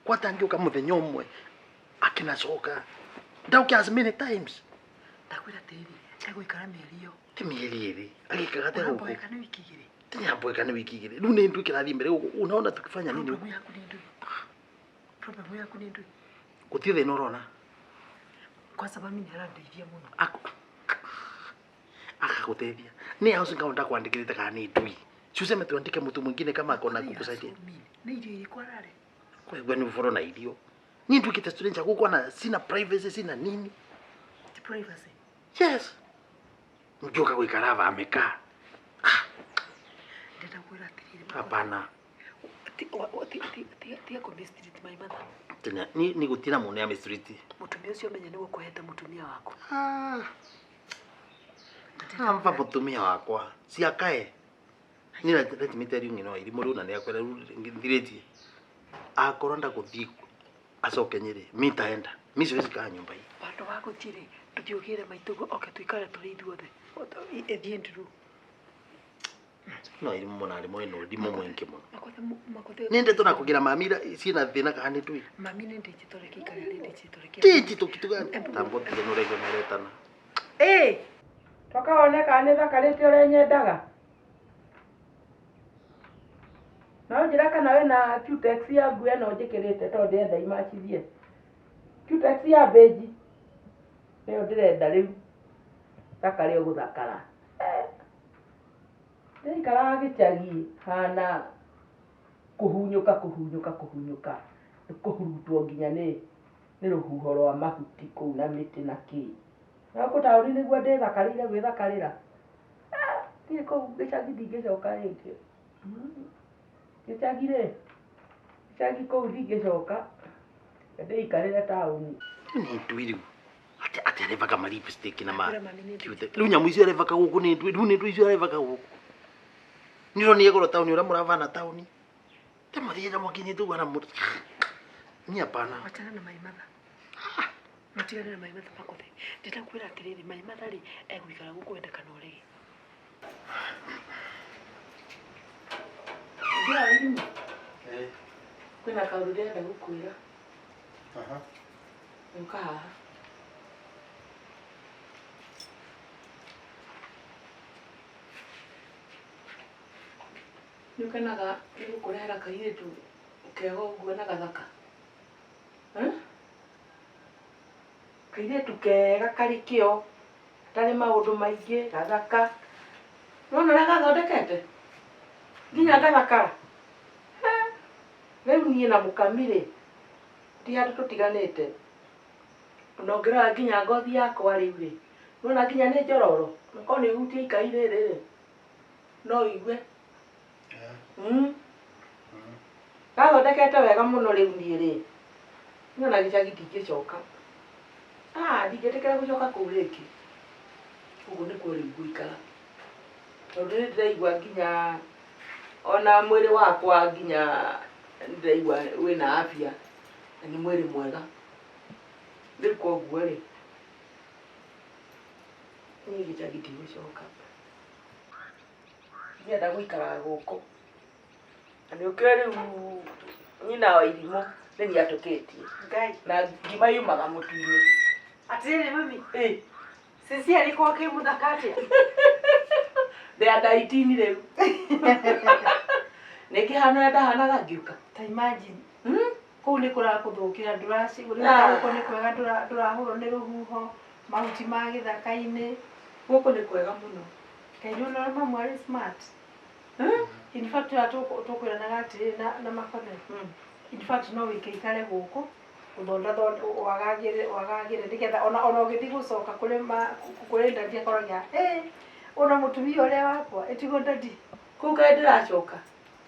Kwata angĩũka mũthenya ũmwe akinacoka ndauke as many times. Ndakwĩra atĩrĩrĩ, egũikara mĩeri ĩyo. Ti mĩeri ĩrĩ agĩikaga te gũkũ. Ũramboeka nĩ wiki igĩrĩ. Tinyamboeka nĩ wiki igĩrĩ. Rĩu nĩ ndũ kĩrathiĩ mbere gũkũ. Unaona tukifanya nini Problem yaku nĩ ndũĩ. Problem yaku nĩ ndũĩ. Gũtirĩ thĩna ũrona. Kwanza mami nĩ arandeithia mũno. Aku akagũteithia. Nĩ house ngao ndakwandĩkĩrĩte kana nĩ ndui. Si useme tuandike mtu mwingine kama akona kukusaidia. Nĩ irio irĩkũ ararĩa? Kwa ni ũboro na irio. Niĩ nduĩkĩte stranger gũkũ na sina privacy sina nini. Ti privacy. Yes. Mjoka gũikara hapa amekaa. Ndĩrenda kwĩra atĩrĩrĩ. Hapana. Tiga kũ mistreat my mother. Tena ni ni gũtira mũno ya mistreat. Mũtumia ũcio menye nĩwe ũkũhete mũtumia waku. Ah. Amba mũtumia wakwa. Ciakae. Ni let me tell you ng'ino irimũ rĩu na nĩ akwĩra rĩu nthirĩtie. Akorwo ndagũthiĩ acoke Nyĩrĩ, mi nitaenda. Mi siwezi kaa nyumba hii. Handũ wa gũthiĩ rĩ, tũthiĩ ũgĩre maitũguo oke tũikare tũrĩ ithuothe. Ĩthiĩ nduru. No irimũ mũno arĩ mwena ũrimũ mũingĩ mũno. Makothe makothe. Nĩ ndeto na kũgira mami ira ciĩna thĩna kana nĩ ndũĩ. Mami nĩ ndĩnjĩtwo reke ikare arĩ ndĩnjĩtwo reke. Ndĩnjĩtwo kitu gani? Tambo tige nĩ ũraigua nĩ aretana. Ĩ! Toka wone kana nĩ thakarĩte ũrĩa nyendaga. No ũnjĩre kana wĩna cutex ya nguo ĩno njĩkĩrĩte tondũ ndĩrenda imacithie. Cutex ya beji nĩyo ndĩrenda rĩu. Thakare o gũthakara. Ndĩraikaraga gĩcagi hana kũhunyũka kũhunyũka kũhunyũka nĩ kũhurutwo nginya nĩ nĩ rũhuho rwa mahuti kũu na mĩtĩ na kĩ. Na gũkũ taũni nĩguo ndĩthakarĩire gwĩthakarĩra. Niĩ kũu gĩcagi ndingĩcoka rĩngĩ. Gĩcagi rĩ, gĩcagi kũu ndingĩcoka, ndĩikarĩre taũni. Nĩ ndũĩ rĩu. Atĩ atĩ arevaka ma lipstick na ma Ndĩra mami nĩ ndĩnjĩtwo. rĩu nyamũ icio arevaka gũkũ nĩ ndũĩ rĩu nĩ ndũĩ icio arevaka gũkũ. Nĩ ũronire goro taũni ũrĩa mũravana taũni. Te mũthiĩte mũkinyĩte ũguo na mũndũ. Niĩ hapana. Wachana na my mother. Mũtigane na my mother makothe. Ndĩrenda kwĩra atĩrĩrĩ, my mother rĩ, egũikara gũkũ wende kana ũrege. Ndĩra irimũ, kwĩna kaũndũ ndĩrenda gũkwĩra. Ũka haha. Nĩ ũkenaga nĩ gũkũrehera kairĩtu kega ũguo na gathaka? Eh? Kairĩtu kega karĩ kĩo, gatarĩ maũndũ maingĩ, gathaka. Nĩwona ũrĩa gathondekete? Nginya gathakara. Rĩu niĩ na mũkami rĩ, ti handũ tũtiganĩte. Ona ũngĩrora nginya ngothi yakwa rĩu rĩ, nĩwona nginya nĩ njororo, okorwo nĩ ũhutie ikai rĩrĩ rĩ, no ũigue. Gathondekete wega mũno rĩu niĩ rĩ, niĩ ona gĩcagi ndingĩcoka. Ah, ndingĩtĩkĩra gũcoka kũu rĩngĩ. Gũkũ nĩkuo rĩu ngũikara. Tondũ nĩ ndĩraigua nginya ona mwĩrĩ wakwa nginya nĩ ndĩraigua wĩna afya na nĩ mwĩrĩ mwega. Rĩu koguo rĩ, niĩ gĩcagi ndigũcoka. Ndĩrenda gũikaraga gũkũ. Na nĩ ũkĩũĩ rĩu nyina wa irimũ nĩ niĩ atũkĩtie. Ngai. Na ngima yumaga mũtu-inĩ. Atĩrĩrĩ mami, Ĩ, sincerely kwa kĩ mũthaka atĩa? ndĩ under 18 rĩu. Nĩ ngĩhana ũrĩa ndahanaga ngĩũka. Ta imagine. Hmm? Kũu nĩ kũrakũthũkĩra ndũracigũrĩra Ah. gũkũ nĩ kwega ndũrahũrwo nĩ rũhuho, mahuti ma gĩthaka-inĩ. Gũkũ nĩ kwega mũno. Kaĩ nĩwona ũrĩa mamu arĩ smart? Hmm? In fact ũrĩa tũkwĩranaga atĩrĩrĩ na makothe. In fact no wĩikare gũkũ ũthondathonde wagagĩre wagagĩre nĩgetha ona ona ũgĩthiĩ gũcoka kũrĩ ma kũrĩ ndadi akoragia ĩ ona mũtumia ũrĩa wakwa ĩtigo ndadi Kũu kaĩ ndĩracoka.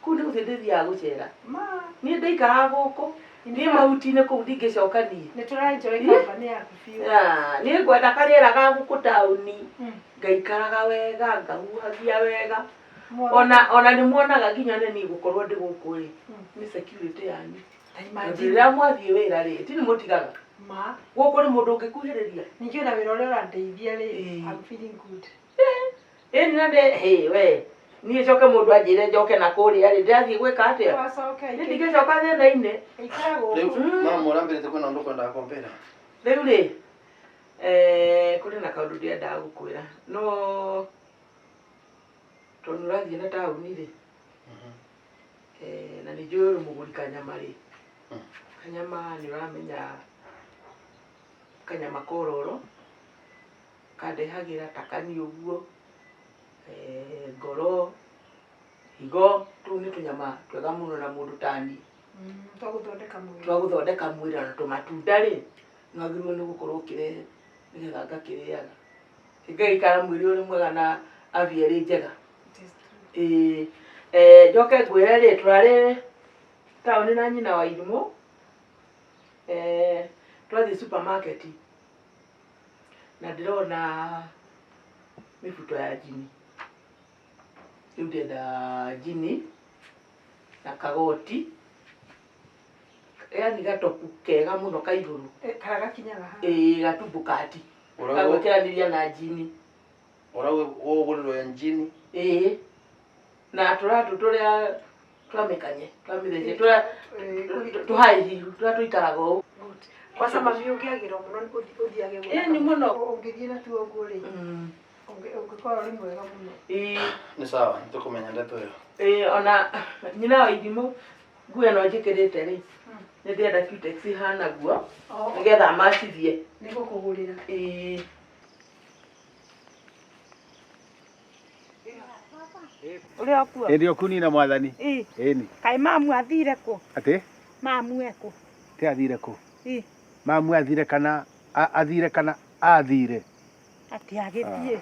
Kũu nĩ gũthiĩ ndĩthiaga gũcera. ma Niĩ ndĩikaraga gũkũ. Niĩ mahuti-inĩ kũu ndingĩcoka niĩ. nĩ tũra enjoy Ĩ? company yaku biũ. Ah, niĩ ngwenda karĩera ga gũkũ taũni. Ngaikaraga wega, ngahuhagia wega. Mothe. Ona ona nĩ muonaga nginya nĩ niĩ gũkorwo ndĩ gũkũ rĩ, nĩ security yanyu. Ta Tondũ imagine. rĩrĩa mwathiĩ wĩra rĩ, ti nĩ mũtigaga. Ma Gũkũ nĩ mũndũ ũngĩkuhĩrĩria. ningĩ ona wĩra ũrĩa ũrandeithia rĩ, Ĩ. I'm feeling good. Ĩni na ndĩ, hĩ we. Niĩ njoke mũndũ anjĩre njoke na kũrĩa rĩ, ndĩrathiĩ gwĩka atĩa? Wacoke Niĩ ndingĩcoka thĩna-inĩ. ikara Rĩu gũkũ. mama ũrambĩrĩte kwĩna ũndũ ũkwendaga kũmbĩra. Rĩu rĩ, kũrĩ na kaũndũ ndĩrendaga gũkwĩra no tondũ nĩ ũrathiĩ na taũni rĩ, na nĩ njũĩ ũrĩ mũgũri kanyama rĩ, kanyama nĩ ũramenya kanyama kororo kandehagĩra ta kani ũguo, ngoro, higo, tũu nĩ tũnyama twega mũno na mũndũ tani Twa gũthondeka mwĩrĩ. Twa gũthondeka mwĩrĩ na tũmatunda rĩ, nĩ wagĩrĩirwo nĩ gũkorwo ũkĩrehe nĩgetha ngakĩrĩaga ngagĩikara mwĩrĩ ũrĩ mwega na afya ĩrĩ njega. It is true. Ĩĩ, njoke ngwĩre rĩ, tũrarĩ taũni na nyina wa irimũ, twathiĩ supermarket na ndĩrona mĩbuto ya njini. Rĩu ndĩrenda njini na kagoti, yaani gatopu kega mũno ka igũrũ. Karĩa gakinyaga haha. Ĩĩ, gatumbu kati Ũrauga gagwĩkĩranĩria na njini. Ũrauga ũgũrĩrwo ya njini. Ĩĩ, na tũratũ tũrĩa twamĩkanye twamĩthece tũrĩa tũhaihiru tũrĩa tũikaraga ũũ. Good. Kwanza mami ũngĩagĩrwo mũno ũthiage gũthaka. Ĩĩ, nĩ mũno. Ũngĩthiĩ na tuo ũguo rĩ, ũngĩkorwo ũrĩ mwega mũno. Ĩĩ. Nĩ sawa, nĩtũkũmenya ndeto ĩyo. Ĩĩ, ona nyina wa irimũ nguo ĩno njĩkĩrĩte rĩ, nĩ ndĩrenda cutex ihana guo nĩgetha macithie. Nĩ gũkũgũrĩra. Ĩĩ. Ũrĩa ũkuo? Ĩndĩ ũkunina mwathani. Ĩ. Ĩni. Kaĩ mamu athire kũ? Atĩ? Mamu ekũ? Te athire kũ? Ĩ. Mamu athire kana athire kana athire? Atĩ agĩthiĩ.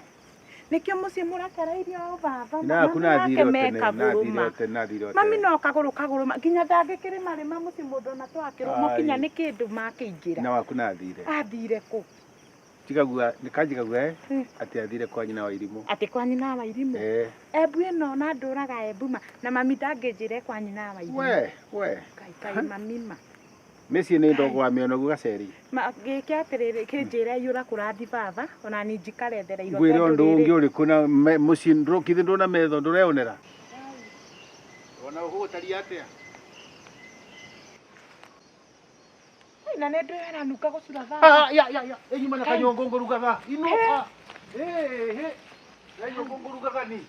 Nĩkĩo mũciĩ mũrekereirio o baba. Na Mami kuna nake athire me tene, na kagũrũ athire ma. tene, na athire Mami tene. no kagũrũ kagũrũ ma. Nginya ndangĩkĩrĩma rĩma mũciĩ mũndũ ona twakĩrũmwo Ai. kinya nĩ kĩndũ makĩingĩra. Na waku na athire. Athire kũ? Njigagua, nĩkanjigagua eh? Atĩ athire kwa nyina wa irimũ. Atĩ kwa nyina wa irimũ. Eh. Embu ĩno na ndũraga embu ma. Na mami ndangĩnjĩra kwa nyina wa irimũ. We, we. Kai kai mami ma. Mĩciĩ nĩ ndogo wa mĩono gaceri. Ma gĩke atĩrĩrĩ kĩnjĩre iyũra kũrathi baba ona ni njikarethereirwo Ngwĩre tondũ ũndũ rĩrĩ ũngĩ ũrĩkũ na mũciĩ ndũkithĩ ndũna metho ndũreonera. Ona ũgũgũtaria atĩa? Na nĩ ndĩranuka gũcura baba. Ah, ya ya ya, enyuma na kanyongo ngũrugaga. Ino. Eh, eh. Kanyongo ngũrugaga ni.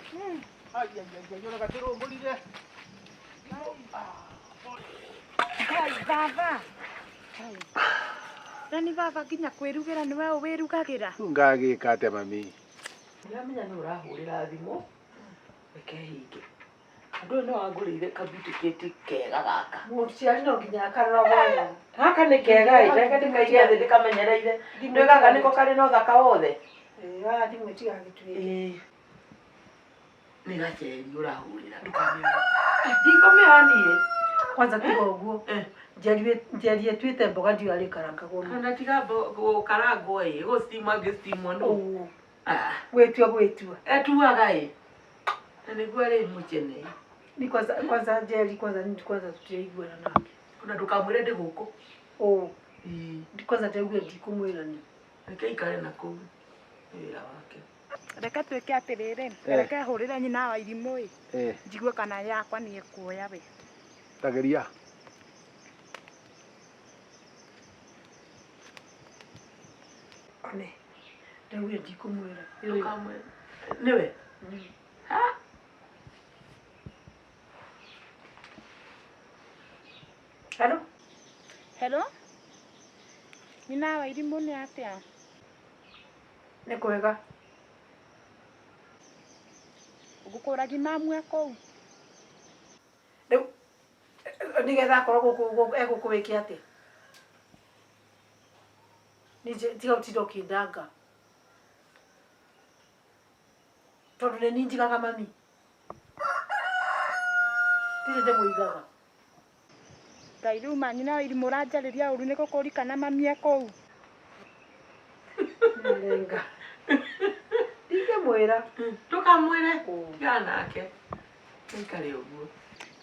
Ai ai ai, yona gatĩrũngũrire. Ngai baba. Na nĩ baba nginya kwĩrugĩra nĩwe wĩrugagĩra. Rĩu ngagĩka atĩa mami? Ndiramenya nĩ ũrahũrĩra thimũ, reke hinge. Andũ ũyũ no angũrĩire kabutikĩti kega gaka. Mũciari no nginya akarora mwana. Gaka nĩ kega ĩ, reke ndĩkaige thĩ ndĩkamenyereire. Ndũĩ gaka nĩko karĩ na ũthaka wothe. Ĩĩ, waya thimũ ĩtigagĩtuĩke. Ĩĩ. Nĩ gaceri ũrahũrĩra ndũkamĩoe. Ndikũmĩoya niĩ. Kwanza tiga ũguo. Njeri ĩtuĩte mboga ndiũĩ arĩkarangagwo nũ. Kana tiga gũkarangwo ĩ, gũstimwo angĩstimwo nũ. Ũũ. Gwĩtua gwĩtua. Etuaga ĩ. Na nĩguo arĩ mũchene. Ni kwanza kwanza Njeri kwanza ni kwanza tũtiraiguana nake. Ona ndũkamwĩre ndĩ gũkũ. Ũũ. Ĩĩ. Kwanza ndaiguire ndikũmwĩra ni. Reke aikare na kũu. Nĩ wĩra wake. Reke twĩke atĩrĩrĩ, reke hũrĩre nyina wa irimũ ĩ. Eh. Njigue kana yakwa nĩ ĩkuoya we. Tageria. One. Ndaiguire ndikũmwĩra. Ndũkamwĩre. Nĩwe? Hello? Hello? Nyina wa irimũ nĩ atĩa? Nĩ kwega. Ngũkũragia mamu e kũu. Rĩu nĩgetha akorwo gũkũ egũkũ wĩke atĩa? Niĩ tiga gũtinda ũkĩndanga. Tondũ nĩ niĩ njigaga mami. Ndirĩ ndĩmũigaga. Ngai rĩu ma nyina wa irimũ ũranjarĩria ũru nĩ gũkũri kana mami e kũu. Nĩrenga. Ndingĩmwĩra. Ndũkamwĩre. Tigana nake. Aikare ũguo.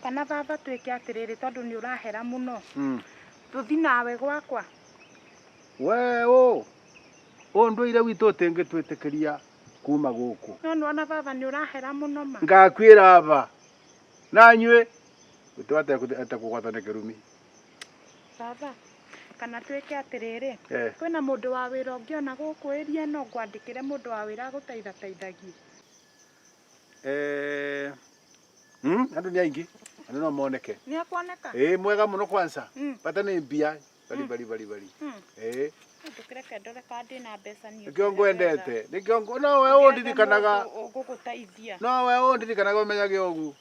Kana baba twĩke atĩrĩrĩ tondũ nĩ ũrahera mũno. Tũthi nawe gwakwa. We ũ. Ũndũire witũ ũtingĩtwĩtĩkĩria Kuma gũkũ. No nĩwona baba nĩ ũrahera mũno ma. Ngakwĩra aba nanyue gũtiwate atekũgwatwo nĩ kĩrumi. Baba, kana twĩke atĩrĩrĩ, Eh. kwĩna mũndũ wa wĩra ũngĩona gũkũ ĩria no ngwandĩkĩre mũndũ wa wĩra agũteithateithagie. Eh, andũ nĩ aingĩ, andũ no moneke. Nĩ akuoneka? Ĩĩ, mwega mũno kwanza. Bata nĩ mbia bari bari bari bari. Ĩĩ. Ndũkĩreke ndore kana ndĩna mbeca niĩ. Nĩkĩo ngwendete, nĩkĩo no we ũndirikanaga. Ũgũgũteithia. No we ũndirikanaga ũmenyage ũguo.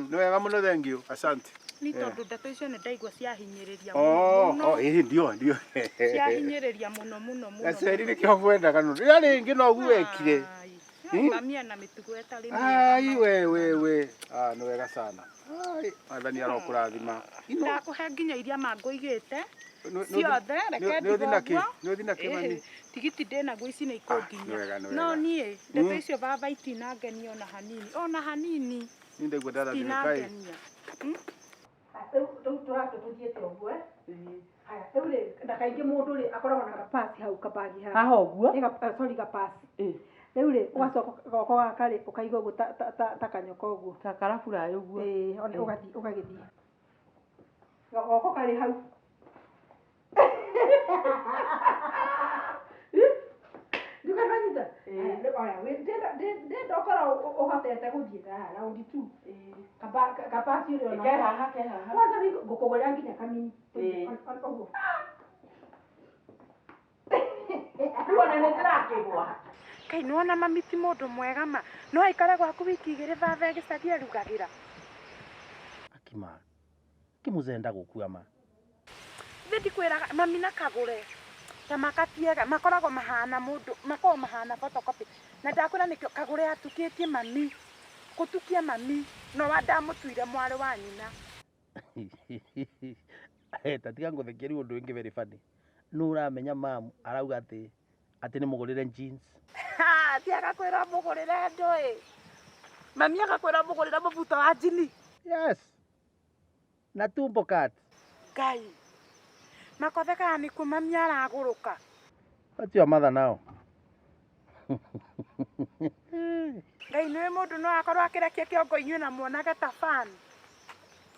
Nĩ wega mũno, thank you, asante. Ni tondũ ndeto icio nĩ ndaigua ciahinyĩrĩria Oh, mũno. oh, ĩĩ, ndio ndio. Ciahinyĩrĩria mũno mũno mũno. Gaceri nĩkĩo ngwendaga no. Rĩrĩa rĩngĩ no ũguo wekire. Ai, mami ena mĩtugo ĩtarĩ mĩega. Ai, we we we. Ah, nĩ wega sana. Ai, Mwathani arokũrathima. Ndakũhe nginya iria mangũigĩte ciothe, reke Nĩ ũthi nakĩ? ndigwo. Nĩ ũthi nakĩ mami? Tigiti ndĩnaguo, ici nĩ Nĩ ikũnginya. wega, nĩ No wega. niĩ ndeto icio baba itinangenia ona hanini, ona hanini. Niĩ ndaigua ndarathimĩka ĩ. Itinangenia. Rĩu rĩu tũratũ tũthiĩte ũguo eh? Haya, rĩu rĩ, na kaingĩ mũndũ rĩ akoragwo na gapasi hau kabagi haha. Haha ũguo. Ĩ, sorry, gapasi. Rĩu rĩ, ũgacoka goko gaka rĩ, ũkaiga ũguo ta kanyoka ũguo. Ta karaburaĩ ũguo. Ĩĩ, ona ũgathiĩ ũgagĩthiĩ. Goko karĩ hau. Ndũkananyita. Haya, rĩu oya, ndĩrenda ũkorwo ũhotete gũthiĩ ta haha round two. Kapasi ũrĩ ona. Ke haha, ke haha. Kwanza ngũkũgũrĩra nginya kamini. Ũguo. Rĩu ona nĩ ndĩrakĩgwa. Kai nĩwona mami ti mũndũ mwega ma. No aikare gwaku wiki igĩrĩ baba gĩcagi arugagĩra. Akima kimuzenda gũkua ma. Ithe ndikwĩraga mami na kagũre ta makatiega makoragwo mahana mũndũ, makoragwo mahana photocopy. Na ndakwĩra nĩkĩo kagũre atukĩtie mami, gũtukia mami no wa ndamũtuire mwarĩ wa nyina. Ta tiga ngũthekie rĩu ũndũ ũngĩ very funny. Nũ ũramenya mamu arauga atĩ nĩ mũgũrĩre jeans. Ti agakwĩra mũgũrĩre ndũĩ. Mami agakwĩra mũgũrĩre mũbuto wa njini. Yes. Na tumbo cut. Ngai. Makothe kana nĩkuo mami aragũrũka. What's your mother now? Ngai nĩwe mũndũ no akorwo akĩrekia kĩongo inyuĩ na muonage ta fan.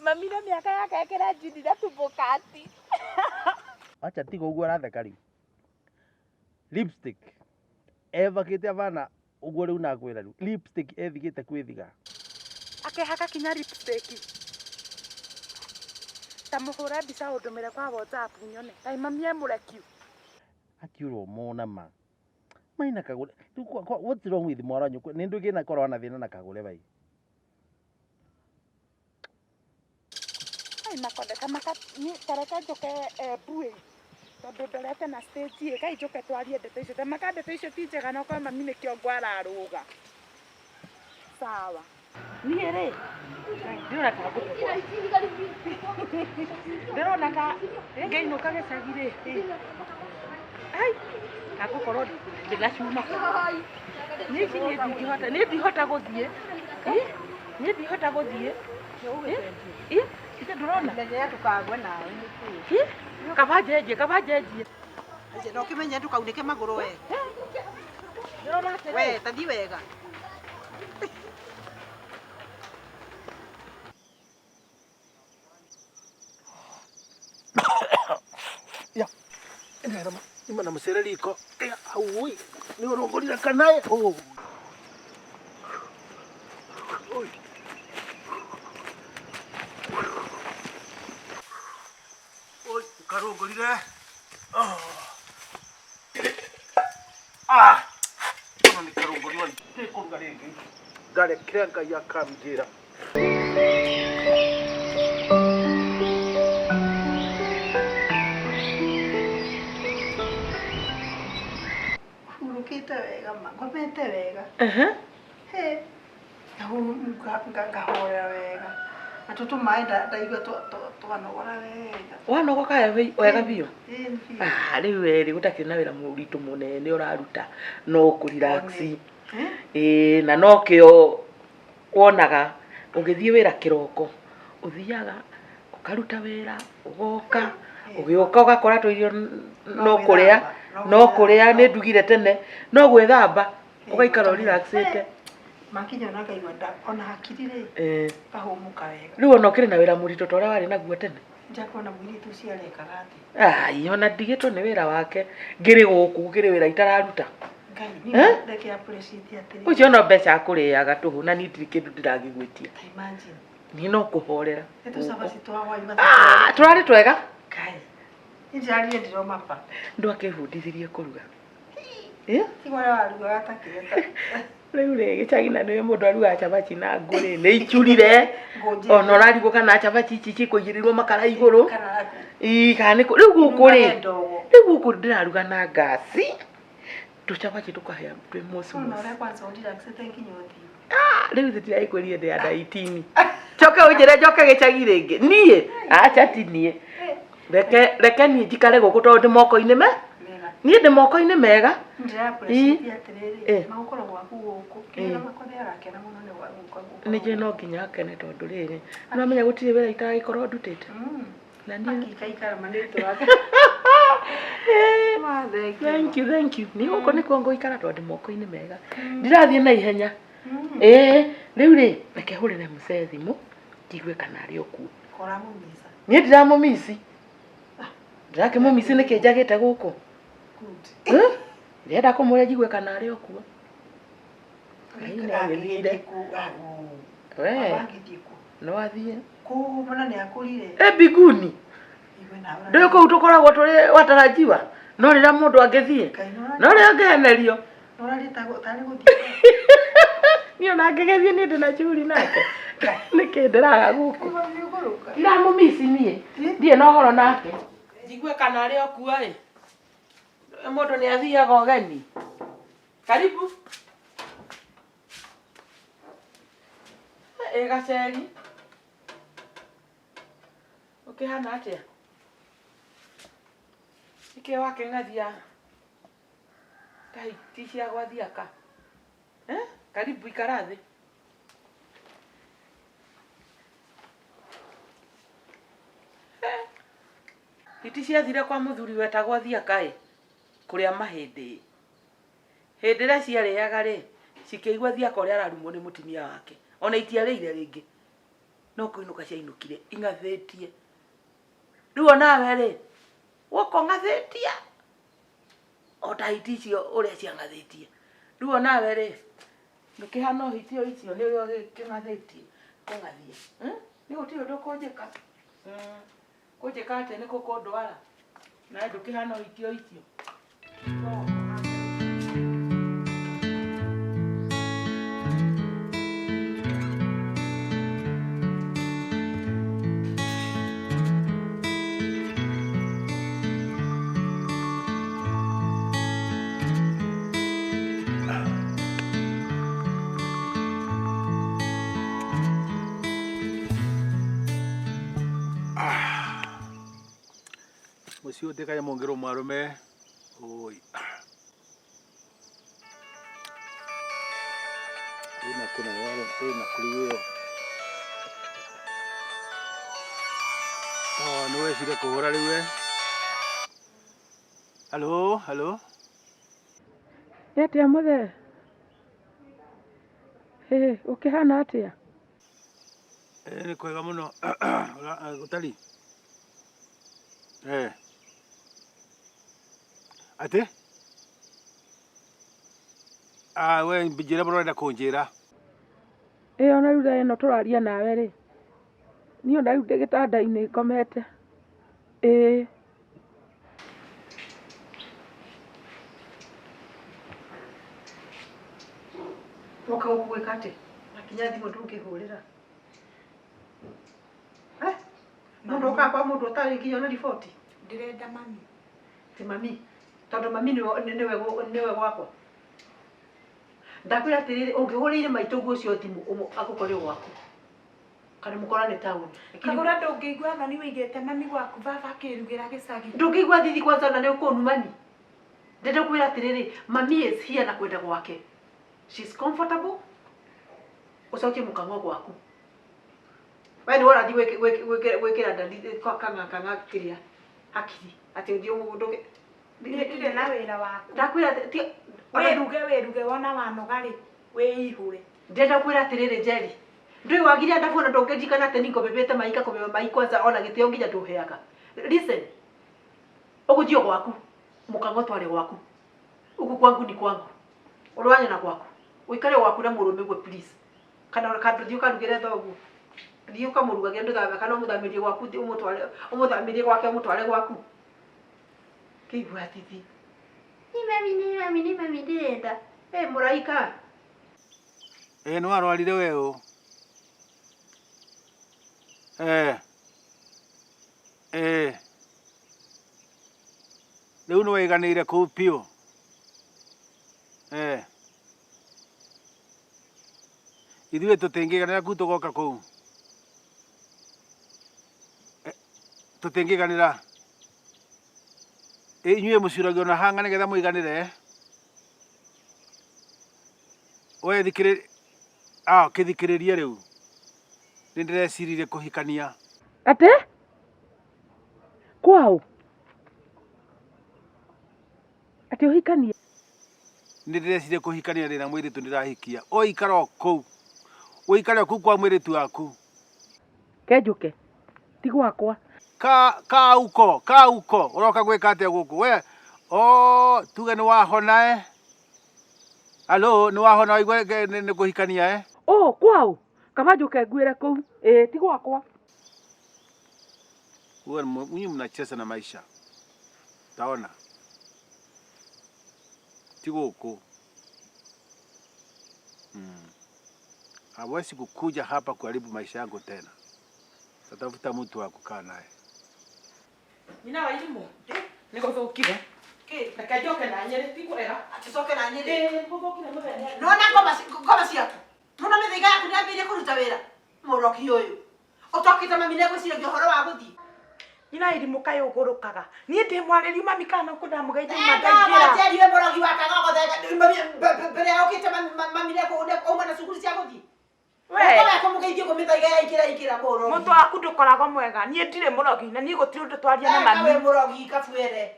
Mami na mĩaka yake ekĩra njini na tumbo cut. Acha tiga ũguo aratheka rĩu. Lipstick. Evakĩte abana ũguo rĩu nakwĩra rĩu. Lipstick ethigĩte kwĩthiga. Akehaka kinya lipstick. Ta mũhũre mbica ũndũmĩre kwa WhatsApp nyone. Kaĩ mami e mũrekiu. Akiurwo mona ma. Maina kagũre. Rĩu what's wrong with mwana nyũkwa? Nĩ ndũgĩ na korwo na thĩna na kagũre bai. Ai makothe ta maka ni tareke njũke Embu ĩ. Tondũ ndorete na stage ĩ, kai njũke twarie ndeto icio. Ta maka ndeto icio ti njega na ũkorwo mami nĩ kĩongo ararũga. Sawa. Niĩ rĩ, ndĩrona ta ngũtũgwa. Ndĩrona ta ngĩinũka gĩcagi rĩ. Ai, ta ngũkorwo ndĩna cuma. Niĩ ici niĩ ndingĩhota, niĩ ndihota gũthiĩ. Ĩ, niĩ ndihota gũthiĩ. Ĩ, ithe ndũrona? Menyera ndũkagwe nawe nĩkĩ. Ĩ, kaba njenjie, kaba njenjie. Na ũkĩmenye ndũkaunĩke magũrũ we. Ndĩrona atĩrĩ. We, ta thiĩ wega. Ya. Ndera ima na mũcere riko. Ya, au oi. Nĩ ũrongorire kana ĩ? Oh. Oi. Oi, karongorire. Oh. Ah. Kono nĩ karongoriwa ndikũruga rĩngĩ. Ngarekera Ngai akanjĩra. Hurũkĩte wega ma, ngomete wega. He, ngahorera wega. Na tũtũ maĩ ndaigua twanogora wega. Wanogoka wega biũ? Ĩĩ, biũ. Ah, rĩu we rĩ, gũtakĩrĩ na wĩra mũritũ mũnene ũraruta, no kũ relax. Ĩĩ, na nokĩo wonaga ũgĩthiĩ wĩra kĩroko, ũthiaga ũkaruta wĩra, ũgoka, ũgĩũka ũgakora tũirio no kũrĩa, no kũrĩa nĩ ndugire tene, no gwĩthamba. Ũgaikara ũrelaxĩte. Makinya ona ngaigua ona hakiri rĩ kahũmũka wega. Rĩu ona ũkĩrĩ na wĩra mũritũ ta ũrĩa warĩ naguo tene. Njakuona mũirĩtu ũcio arekaga atĩa. Ai, ona ndigĩtwo nĩ wĩra wake. Ngĩrĩ gũkũ ngĩrĩ wĩra itararuta. Ngai niĩ reke appreciate atĩrĩ. Ũcio no mbeca akũrĩaga tũhũ na niĩ ndirĩ kĩndũ ndĩragĩgwĩtia. Ta imagine. Niĩ no kũhorera. Nĩ tũcabaci twa hwaĩ Ah, tũrarĩ twega. Ngai. Niĩ ndĩrarire ndĩroma pa. Ndwakĩbundithirie kũruga. Eh? Tiga ũrĩa warugaga ta kĩrĩa ta. Rĩu rĩ gĩcagi na nĩwe mũndũ arugaga cabaci na ngũ rĩ nĩ icurire. Ona ũrarigwo kana cabaci ici cikũigĩrĩrwo makara igũrũ. Kana Ii, kana nĩ rĩu gũkũ rĩ Irugage ndogo. rĩu gũkũ ndĩraruga na ngasi tũcabaci tũkahĩa twĩ Ona mũcumucu. ũrĩa kwanza ũrelaxĩte nginya ũthiũ. Rĩu tũtiragĩkwĩrire ndĩ anda 18. Njoke ũnjĩre njoke gĩcagi rĩngĩ niĩ acha ti niĩ reke reke niĩ njikare gũkũ tondũ ndĩ moko-inĩ me Mega. niĩ ndĩ moko-inĩ mega. Ndĩra appreciate atĩrĩrĩ Eh. magũkorwo gwaku gũkũ kĩrĩa makothe arakena mũno nĩ gũka gũkũ. Nĩ njũĩ no nginya akene tondũ rĩrĩ nĩwamenya gũtirĩ wĩra itaragĩkorwo ndutĩte. Na niĩ Akikaikara manĩtũ wake. Thank you, thank you. Nĩ gũkũ nĩkuo ngũikara tondũ ndĩ moko-inĩ mega. Ndirathiĩ na ihenya. Ĩĩ, rĩu rĩ reke hũrĩre mũcee thimũ njigue kana arĩ o kuo. Kora mũmisa. Niĩ ndiramũmici. Ndirakĩmũmici nĩkĩ njagĩte gũkũ. Good. Ndĩrenda kũmũria njigue kana arĩ o kuo. Ngai nĩ agĩthire. We, Agĩthiĩ kũ? no athiĩ. Kũ mbona nĩ akũrire? E mbinguni. Igue nawe. Ndũĩ kũu tũkoragwo tũrĩ watarajiwa. No rĩrĩa mũndũ angĩthiĩ. No rĩrĩa angĩhenerio. Ũrarĩ tarĩ gũthiĩ. Niĩ ona angĩgĩthiĩ niĩ ndĩna shughuli nake. Nĩkĩ ndĩraga gũkũ. Ũgũrũka. Ndiramũmici niĩ. Ndirĩ na ũhoro nake. Njigue kana arĩ o kuo ĩ. Mũndũ nĩ athiaga ũgeni. Karibu. Ĩ gaceri. Ũkĩhana atĩa? Nĩkĩ wakĩng'athia ta hiti cia gwathiaka? Eh? Karibu ikara thĩ. Hiti ciathire kwa mũthuri wetagwo Thiaka ĩ kũrĩa mahĩndĩ. Hĩndĩ ĩrĩa ciarĩaga rĩ cikĩigua Thiaka ũrĩa ararumwo nĩ mũtumia wake. Ona itiarĩire rĩngĩ. No kũinũka ciainũkire ing'athĩtie. Rĩu onawe rĩ woka ũng'athĩtie o ta hiti icio ũrĩa ciang'athĩtie. Rĩu onawe rĩ ndũkĩhana o hiti o icio nĩ ũrĩa ũkĩng'athĩtie kũng'athia. Nĩ gũtirĩ ũndũ ũkũnjĩka. Kũnjĩka atĩa nĩ kũndwara. Nawe ndũkĩhana o hiti o icio. Mũciĩ ũyũ ndĩkanya mũngĩrwo mwarume. Oi. Ĩna kuna yale, ĩna kuri wĩyo. Oh, nĩ wecire kũhũra rĩu we. Halo, halo. Nĩ atĩa mũthee? Hĩ, ũkĩhana atĩa? Nĩ kwega mũno. Gũtari? Eh. Atĩ? Ah, we njĩra mũno ũrenda kũnjĩra. Ĩ ona rĩu thaa ĩno tũraria nawe rĩ, niĩ ona rĩu ndĩ gĩtanda-inĩ ngomete. Ĩĩ. Woka gũkũ gwĩka atĩa? Na kinya thimũ ndũngĩhũrĩra. Eh? Mũndũ okaga kwa mũndũ ũtarĩ nginya na riboti? Ndĩrenda mami. Ti mami. Tondũ mami nĩwe gwakwa. Ndakwĩra atĩrĩrĩ, ũngĩhũrĩire maitũ ũguo ũcio thimũ agũkore gwaku. Kana mũkorane taũni. Kagũra ndũngĩigua thoni wĩigĩte mami gwaku baba akĩrugĩra gĩcagi. Ndũngĩigua thithi kwanza na nĩ ũkũnumani. Ndĩrenda kwĩra atĩrĩrĩ, mami is here na kwenda gwake. She's comfortable. Ũcokie mũkang'o gwaku. We nĩwe ũrathiĩ gwĩkĩra ndandi kang'a kang'a kĩrĩa hakiri atĩ ũthiĩ ũndũ Niĩ ndirĩ na wĩra waku. Ndakwĩra Wĩruge wĩruge wona wanoga rĩ wĩihũre. Ndĩrenda kwĩra atĩrĩrĩ Njeri. Ndũĩ wagiria ndabu na ndũngĩnjikana atĩ ningũbĩbĩte mai ngakũbĩba mai kwanza ona gĩtĩo nginya ndũheaga. Listen. Ũgũthiĩ gwaku. Mũkang'o tware gwaku. Huku kwangu ni kwangu. Ũrwanya na gwaku. Ũikare gwaku na mũrũme guo please. Kana thiĩ ũkarugĩre thoguo. Thiĩ ũkamũrugagĩre ndũthambe kana ũmũthamĩrie gwaku thiĩ ũmũtware ũmũthamĩrie gwake ũmũtware gwaku. Kĩigua tithi. Ni mami ni mami ni mami ndĩrenda. Ĩ mũraika. Ĩ nĩ warwarire we ũ? Eh. Eh. Rĩu nĩ waiganĩire kũu biũ. Eh. Ithuĩ tũtingĩiganĩra kuu tũgoka kũu. Tũtingĩiganĩra. Ĩ inyuĩ mũcuragio na hanga nĩgetha mũiganĩre. We thikĩrĩ ah kĩthikĩrĩrie rĩu. Nĩ ndĩreciririe kũhikania. Atĩ? Kwaũ? Atĩ ũhikanie? Nĩ ndĩreciria kũhikania ndĩna mũirĩtu ndĩrahikia. Ũikare o kũu. Ũikare o kũu kwa mũirĩtu waku. Kenjũke. Ti gwakwa. Ka kauko kauko ũroka gwĩka atĩa gũkũ we o tuge nĩ wahona eh alo nĩ wahona waigua nĩ kũhikania eh Oh, kwaũ? Kaba njũke nguĩre kũu. Ĩĩ ti gwakwa. Wewe nyinyi mnacheza na maisha. Taona. Ti gũkũ. Hawezi kukuja hapa kuharibu maisha yangu tena. Tatafuta mtu wa kukaa naye. Nyina wa irimũ. Nĩ gũthũkire. Reke njoke na Nyĩrĩ ti kwega. Aticoke na Nyĩrĩ. Ĩĩ nĩ gũthũkire mũthenya. Nona ngoma ciaku. Nona mĩthaiga yaku nĩ yambĩrĩirie kũruta wĩra. Mũroki ũyũ. Ũtokĩte mami nĩegwĩciragia ũhoro wa gũthiĩ. Nyina wa irimũ kaĩ ũgũrũkaga. Niĩ ndĩ mwarĩrie mami kana no kũndamũgeithia Enda mandaingĩra. Njeri we mũrogi wa kagogo thenga mbere ya ũkĩte mami nĩauma na cukuru cia gũthiĩ. We. Ũkoga kũmũgeithia ũguo mĩthaiga yaingĩra ingĩra mũrogi. Mũtwe waku ndũkoragwo mwega. Niĩ ndirĩ mũrogi na niĩ gũtirĩ ũndũ twaria na Eka we mami. mũrogi kabuere.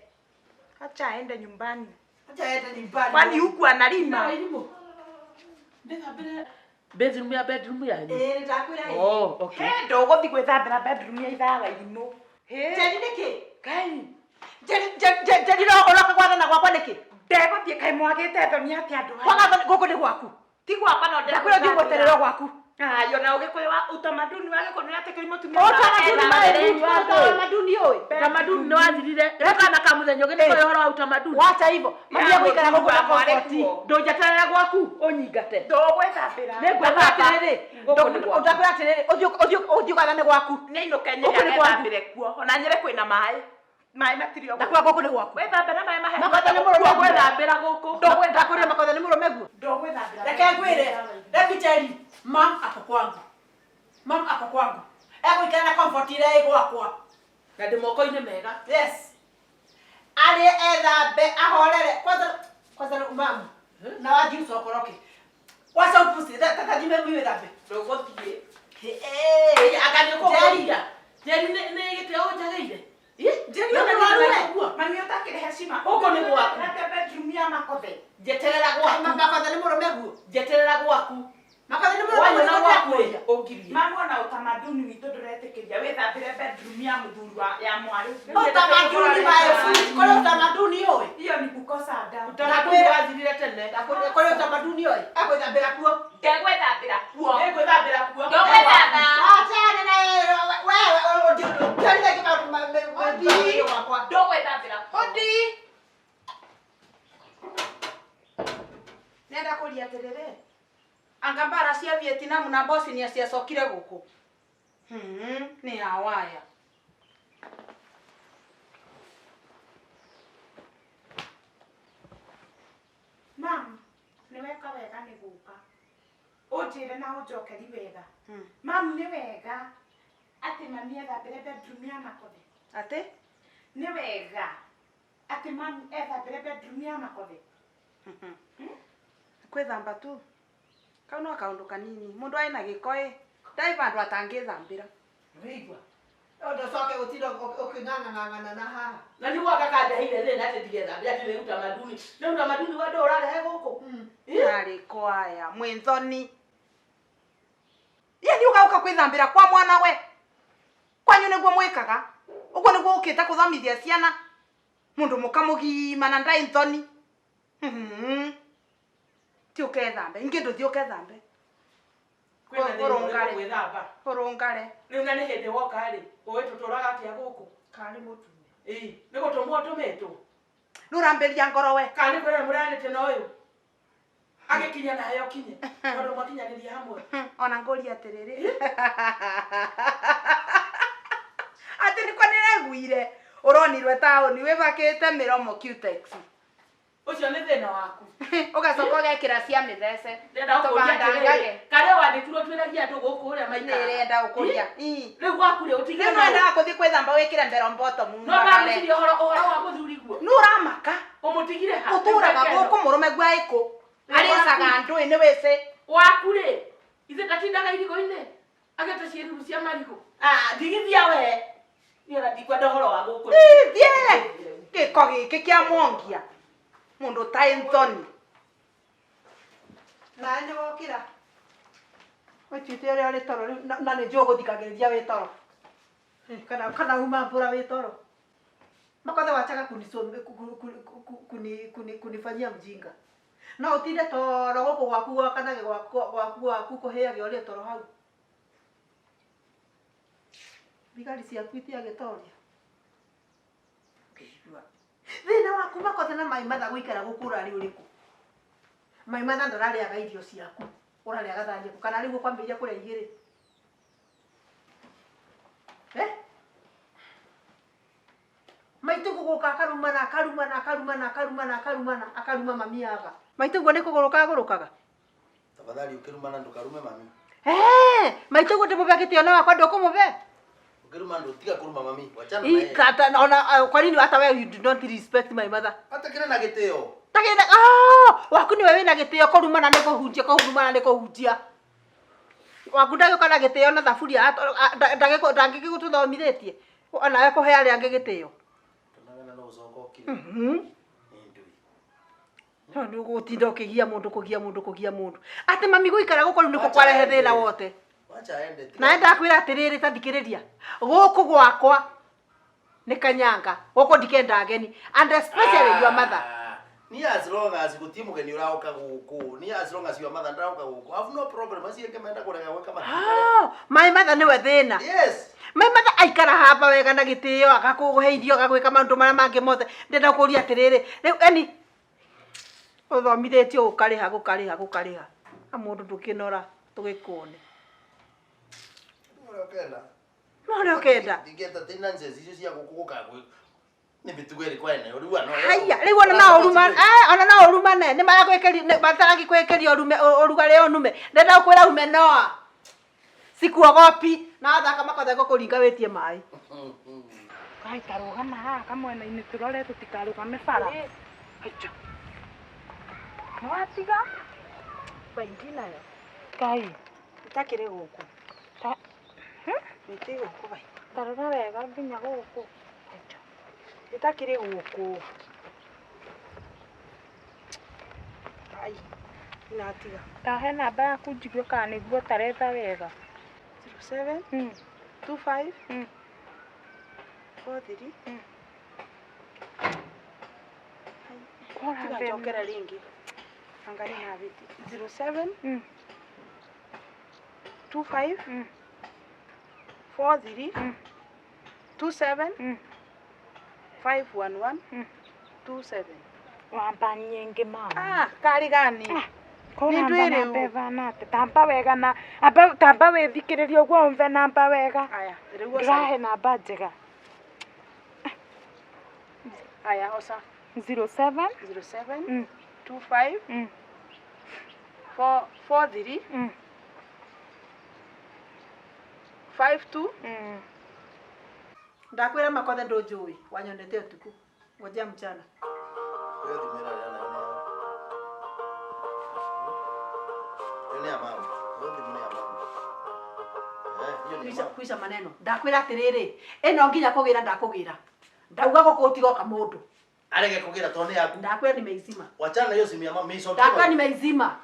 Acha aende nyumbani. Acha aende nyumbani. Kwani huku analima? Bedroom ya bedroom yanyu. Ĩĩ nĩndakwĩra ĩĩ. Oh, okay. He ndũgũthiĩ gwĩthambĩra bedroom ya ithaa wa irimũ. Njeri nĩkĩ? Ngai. Njeri ũroka gwathana gwakwa nĩkĩ? Ndegũthiĩ kaĩ mwagĩte thoni atĩa andũ aya? Kwaga thoni gũkũ nĩ gwaku. Ti gwakwa no Ndakwĩra ũthiĩ ũgwetererwo gwaku. Ayo na ũgĩkũyũ wa utamaduni wa gĩkũyũ nĩ atĩ kĩrĩ mũtumia Utamaduni utamaduni ũĩ. Utamaduni nĩ wathirire. Rĩu kana ka mũthenya ũngĩ nĩ kũrĩ ũhoro wa utamaduni. Wacha hivyo. Mami egũikara gũkũ na comfort. Ndũnjeterere gwaku ũnyingate. Ndũgwĩthambĩra. Ndakwĩra atĩrĩrĩ, Gũkũ nĩ gwaku. ndakwĩra atĩrĩrĩ, ũthiĩ ũgathane gwaku. Nĩ ainũke Gũkũ Nyĩrĩ nĩ gwaku. agethambĩre kuo. Ona Nyĩrĩ kwĩna maĩ. Maĩ matirĩ o Ndakwĩra gũkũ nĩ gwaku. Wĩthambe na maĩ mahehu. Makotha nĩ mũrũme guo. Gwĩthambĩra gũkũ. Ndakwĩra makotha nĩ mũrũme guo. Ndũgwĩthambĩra. Reke ngwĩre, let me tell you, mam ako kwangu. Mam ako kwangu. Egũikara na comfort ĩrĩa ĩ gwakwa. Na ndĩ moko-inĩ mega. Yes. Arĩe ethambe ahorere. Kwanza kwanza mam. Na wathiĩ ũcokoroke. Wacha upusi, tathime mimi wĩthambe. Ndũgũthiĩ. Eh, Anga nĩ ũkũngũria. Njeri nĩ gĩtĩo ũnjagĩire. Njeri nĩ mũrwaru we. Mami ũtakĩrĩ heshima. Gũkũ nĩ gwaku. Nate bedroom ya makothe. Njeterera gwaku. Makotha nĩ mũrũme guo. Njeterera gwaku. Makotha nĩ mũrũme guo. Wanyona gwaku ĩ, ũngirie. Mami ona utamaduni witũ ndũretĩkĩria wĩthambĩre bedroom ya mũthuri wa ya mwarĩ. Utamaduni my foot. Kũrĩ utamaduni ũĩ. Hiyo ni kukosa adabu. Utamaduni wathirire tene. Kũrĩ utamaduni ũĩ. Egwĩthambĩra kuo. Ndegwĩthambĩra kuo. Nĩngwĩthambĩra kuo. Ndũgwĩthamba. Achana na wewe ũndiarire maũndũ wakwa. Ndũgwĩthambĩra kuo. Odi. Nenda kũria atĩrĩrĩ anga mbara cia Vietnam na Bosnia ciacokire gũkũ nĩ hawaya. Mam, nĩ weka wega nĩ gũka. Ũnjĩre na ũnjokeri wega. Mam, nĩ wega atĩ mami ethambĩre bedroom ya makothe. Atĩ? Nĩ wega atĩ mami ethambĩre bedroom ya makothe. Kwĩthamba tu kau no kaũndũ kanini mũndũ aĩ na gĩko ĩ ndarĩ vandũ atangĩthambĩra. Wĩigua. Ũcoke gũtinda ũkĩng'ang'ang'ana na haha. Na nĩ gwaka kandeheire thĩna atĩ ndigethambĩra atĩ nĩ utamaduni. Nĩ utamaduni wa andũ ũrarehe gũkũ. Arĩ kwaya mwĩnthoni ye nĩ ũgauka kwĩthambĩra kwa mwana we kwanyu nĩguo mwĩkaga ũguo nĩguo ũkĩte kũthomithia ciana mũndũ mũka mũgima na ndaĩ nthoni. Ti ũkethambe ingĩ ndũthiĩ ũkethambe. Kwĩna thĩna Ũrũngare. ũrĩkũ gwĩthamba? Ũrũngare. Rĩu na nĩ hĩndĩ woka rĩ, ũĩ tũtũraga atĩa gũkũ? Karĩ mũtume. Ĩĩ, nĩ gũtũmwo ũtũmĩtwo. Nũrambĩria ngoro we. Kana nĩ kwĩrana mũreanĩte na ũyũ? Agĩkinya nawe ũkinye. Tondũ mwakinyanĩria hamwe. Ona ngũria atĩrĩrĩ. Atĩ nĩkwa nĩreguire ũronirwe taũni wĩbakĩte mĩromo cutex. Ũcio nĩ thĩna waku. Ũgacoka ũgekĩra cia mĩthece. Ndĩrenda gũkũria atĩrĩrĩ, Tũbandangange. karĩa wandĩkirwo twĩragia andũ gũkũ ũrĩa maikaraga. Nĩrenda gũkũria. Rĩu gwaku rĩ, ũtigire Rĩu na nĩwendaga kũthiĩ kwĩthamba wĩkĩre mbero mbotomu No ndagwĩciria ũhoro ũhoro wa mũthuri guo. Nĩũramaka. Ũmũtigire ha? Ũtũraga gũkũ mũrũme gua ĩkũ. Arĩcaga ndũĩ nĩ wĩcĩ. Waku rĩ, ithe ndatindaga irigo-inĩ agĩte ciĩruru cia marigũ. Ah, ndigithia we. Niĩ ona ndikwenda ũhoro wa gũkũ. Thiĩ gĩko gĩkĩ kĩa mwongia. Mũndũ ũtarĩ nthoni. Nawe nĩ wokĩra. Wĩtuĩte ũrĩa ũrĩ toro rĩu na nĩ njũĩ gũthikagĩrĩria wĩ toro. Kana kana uma mbura wĩ toro. Makothe wachaga kunifanyia mjinga. No ũtinde toro gũkũ gwaku gwakanage gwaku gwaku gwaku kũhĩage ũrĩe toro hau. Thigari ciaku itiagĩtoria. Ngĩigua. Thĩna waku Makothe na Mai Matha gũikara gũkũ ũrarĩ ũrĩkũ? Mai Matha ndararĩaga irio ciaku. Ũrarĩaga thani yaku kana rĩu ũkwambĩrĩria kũrĩa igĩrĩ. Eh? Maitũ gũgũka akarumana akarumana akarumana akarumana akarumana akaruma mami aga. Maitũ guo nĩ kũgũrũka agũrũkaga. Tafadhali ukirumana ndukarume mami. Eh, maitũ guo ndĩmũbe gĩtĩo na wakwa ndũkũmũbe. Ukiruma ndu tiga kuruma mami. Wachana na yeye. Ikata ona kwa nini hata wewe you do not respect my mother? Hata kile na gĩtĩo. Tagĩna ah, waku nĩwe wĩna gĩtĩo kũrumana nĩ kũhunjia kũrumana nĩ kũhunjia. Waku ndagĩũka na gĩtĩo na thaburia ndangĩgĩgũtũthomithĩtie. Onawe kũhe arĩa angĩ gĩtĩo. Tunagana no ũcoka ũkire. Nĩ ndui. No nĩ ũgũtinda ũkĩgia mũndũ kũgia mũndũ kũgia mũndũ. Atĩ mami gũikara gũkũ rĩu nĩkuo kwarehe thĩna wothe. Wacha aende. Tiga- Na ndakwĩra atĩrĩrĩ ta thikĩrĩria. Gũkũ gwakwa nĩ kanyanga. Gũkũ ndikenda ageni. And especially your mother. Ah, Ni as long as gutie mugeni ũraũka gũkũ. Ni as long as your mother ndarauka gũkũ. I have no problem. Acio angĩ menda kũrega gwĩka matikare. Ah, my mother nĩwe thĩna. Yes. My mother aikara haba wega na gĩtĩo agakũhe irio agagwĩka maũndũ marĩa mangĩ mothe. Ndĩrenda gũkũria atĩrĩrĩ, rĩu eni ũthomithĩtio gũkarĩha gũkarĩha gũkarĩha. Na mũndũ ndũkĩnora tũgĩkuone. Ũrĩa ũkenda. No ũrĩa ũkenda. Ndingĩenda ti nonsense icio cia gũkũ gũka gwĩ nĩ mĩtugo ĩrĩkũ ene rĩu ano. Haiya, rĩu ona no ũrumane, ona no ũrumane, nĩ maragwĩkĩria mataragĩkwĩkĩria ũrume ũrugarĩ ũnume. Ndĩrenda gũkwĩra ume noa. Sikuogopi. Na wathaka Makothe ngũkũringa wĩtie maĩ. Kai tarũgama haha kamwena-inĩ tũrore tũtikarũgame bara. Aija. Nĩwatiga? Baindi nayo. Kai. Itakĩrĩ gũkũ. Ta Ĩtĩ gũkũ bai. tarora wega nginya gũkũ. Aija. Itakĩrĩ gũkũ. Ai. Inatiga. Tahe namba yaku njigue kana nĩguo taretha wega. 07 25 43. Kora Tiga njokere rĩngĩ. Anga nĩ habĩti. 07 25 43 27 511 27. Wamba nyingĩ mama. Ah, karĩ gani? Kora Nĩ namba ndwĩ namba rĩu. ĩhana atĩa? Tamba wega na amba tamba wĩthikĩrĩrie ũguo ũmve namba wega. Aya, rĩu oca. Ndĩrahe namba njega. Aya, oca. 07 07 25 4 43 52. Ndakwĩra Makothe ndũnjũĩ, wanyonete ũtukũ. Ngojea mchana. Ĩyo thimũ ĩraria nayo nĩ ya. Ĩyo nĩ ya mama. Ĩyo thimũ nĩ ya mama. Eh, hiyo ni ya Kwisha mama. kwisha maneno. Ndakwĩra atĩrĩrĩ, ĩno nginya kũgĩra ndakũgĩra. Ndauga gũkũ gũtigoka mũndũ. Arege kugira to ni yaku. Ndakwĩra nimeizima. Wachana na hiyo simu ya mama mimi Ndakwĩra nimeizima.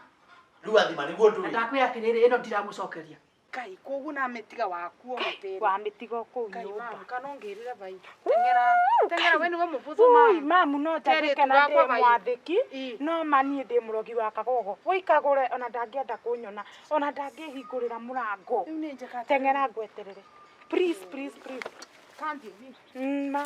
Rĩu athima nĩguo Na ndũĩ. ndakwĩra atĩrĩrĩ ĩno ndiramũcokeria. Kai koguo na mĩtiga wakuo mũtĩre. Wa mĩtigo kũu Kai nyũmba. mamu kana ũngĩrire vai. Teng'era teng'era we nĩwe mũbũthũ Ui, mamu. mamu no njathĩke Kerĩtu na gakwa ndĩ vai. mwathĩki Ĩ. no ma niĩ ndĩ mũrogi wa kagogo wĩikagũre ona ndangĩenda kũnyona ona ndangĩhingũrĩra mũrango Rĩu nĩ njĩka atĩa? teng'era ngweterere please please please Kanthi thi. Ma.